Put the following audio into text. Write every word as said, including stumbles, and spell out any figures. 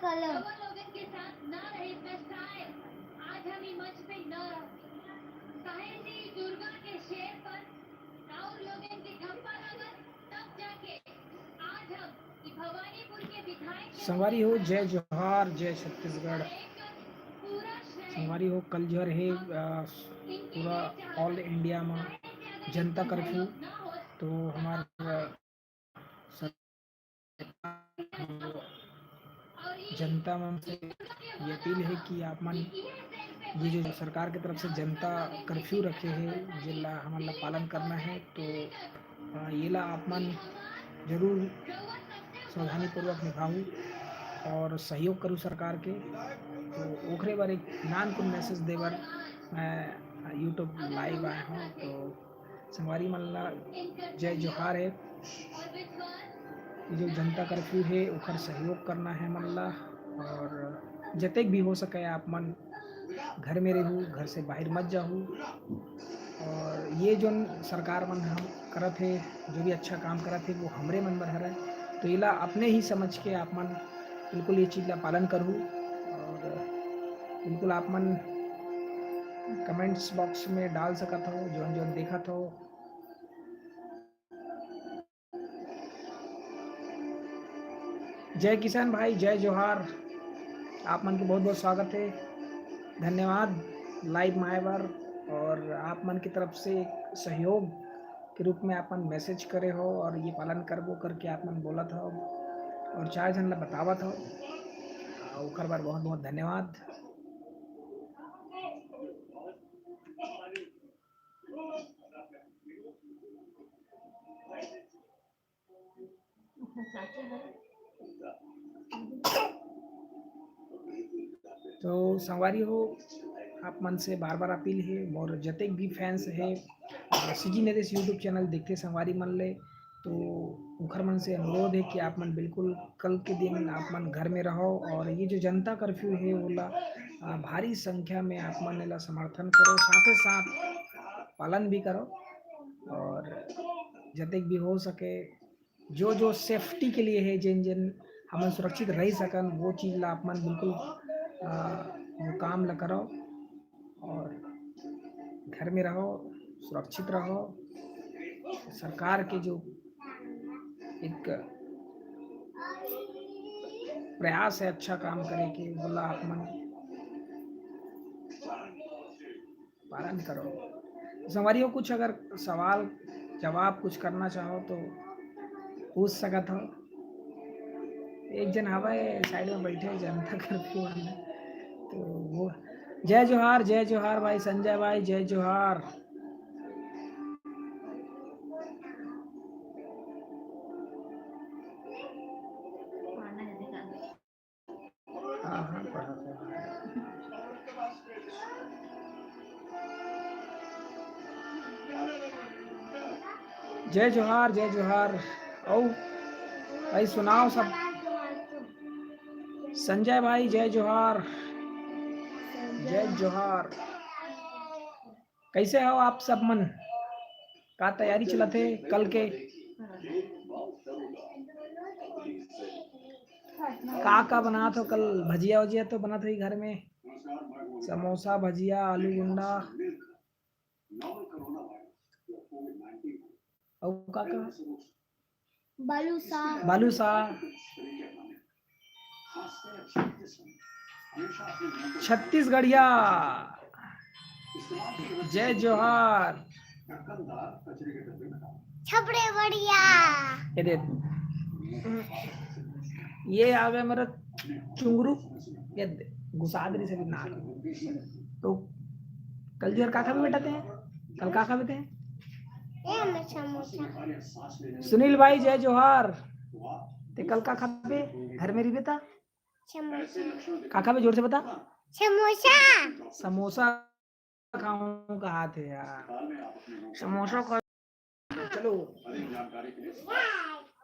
कलम। लोगन के साथ ना रहे, कष्टाए। आज हम ई मंच पे ना रह, काहे से ई दुर्गा के शेर पर राउर लोगन के धप्पा लागल, तब जाके आज हम ई भवानीपुर के विधायक के संगवारी हो, जय जोहार, जय छत्तीसगढ़। संगवारी हो, कल जो है, अ, पूरा all India में जनता कर्फ्यू, तो हमार, अ, सर-, जनता मन से ये अपील है कि आप मन ये जो सरकार की तरफ से जनता कर्फ्यू रखे है, जेला हमन ला पालन करना है, तो, अ, ये ला आप मन जरूर सावधानीपूर्वक निभाहू और सहयोग करू सरकार के। तो ओकरे बर एक नानकुन message दे बर मैं YouTube live आए हूँ। तो संगवारी मन ला जय जोहार है। ये जो जनता कर्फ्यू है, ओकर सहयोग करना है मन ला, और जतेक भी हो सके आप मन घर में रहू, घर से बाहर मत जाहू। और ये जोन सरकार मन हम करत हे, जो भी अच्छा काम करत हे, वो हमरे मन बर हरय। तो एला अपने ही समझ के आप मन बिल्कुल ये चीज ला पालन करहू। और बिल्कुल आप मन comments box में डाल सकत हो, जोन जोन देखत हो। जय किसान भाई, जय जोहार, आप मन के बहुत बहुत स्वागत है, धन्यवाद live में आए बर। और आप मन की तरफ से एक सहयोग के रूप में आप मन message करे हो और ये पालन करबो करके आप मन बोलत हो और चार झन ला बतावत हो, आ, ओकर बर बहुत बहुत धन्यवाद। तो संगवारी हो, आप मन से बार बार अपील है, मोर जतेक भी fans है, CG नरेश YouTube channel देखते संगवारी मन ले, तो उखर मन से अनुरोध है कि आप मन बिल्कुल कल के दिन आप मन घर में रहो और ये जो जनता कर्फ्यू है, ओला, आ, भारी संख्या में आप मन एला समर्थन करो, साथे साथ पालन भी करो। और जतेक भी हो सके, जो जो safety के लिए है, जिन जिन हमन सुरक्षित रह सकन, वो चीज ला आप मन बिल्कुल, आ, वो काम ला करो और घर में रहो, सुरक्षित रहो। सरकार के जो एक प्रयास है अच्छा काम करे के, बोला आप मन पालन करो। संगवारी हो, कुछ अगर सवाल जवाब कुछ करना चाहो तो पूछ सकत हो। एक जन हवय side में बैठे, जनता कर्फ्यू वाले, तो वो, जय जोहार, जय जोहार भाई संजय भाई, जय जोहार। हाँ, हाँ, पढ़ा था। जय जोहार, जय जोहार। अउ भाई सुनाओ सब। संजय भाई, जय जोहार। जय जोहार। कैसे हो आप सब मन? का तैयारी चलत हे कल के? का का बनात हो कल? भजिया वजिया तो बनत होही घर में, समोसा, भजिया, आलू गुंडा, अउ का का? बालूशाह। बालूशाह। छत्तीसगढ़िया। जय जोहार। छपड़े बढ़िया। ये दे। ये आ गए मेरा चुंगरू। ये दे, घुसा दे रही सभी नाक। तो कल जोहार का खाबे बेटा ते? कल का खाबे ते? ए, हमें समोसा। सुनील भाई, जय जोहार। ते कल का खाबे? घर में रहिबे ता? समोसा। का खाबे, जोर से बता। समोसा। समोसा खाऊं कहा थे यार। समोसा खा। चलो।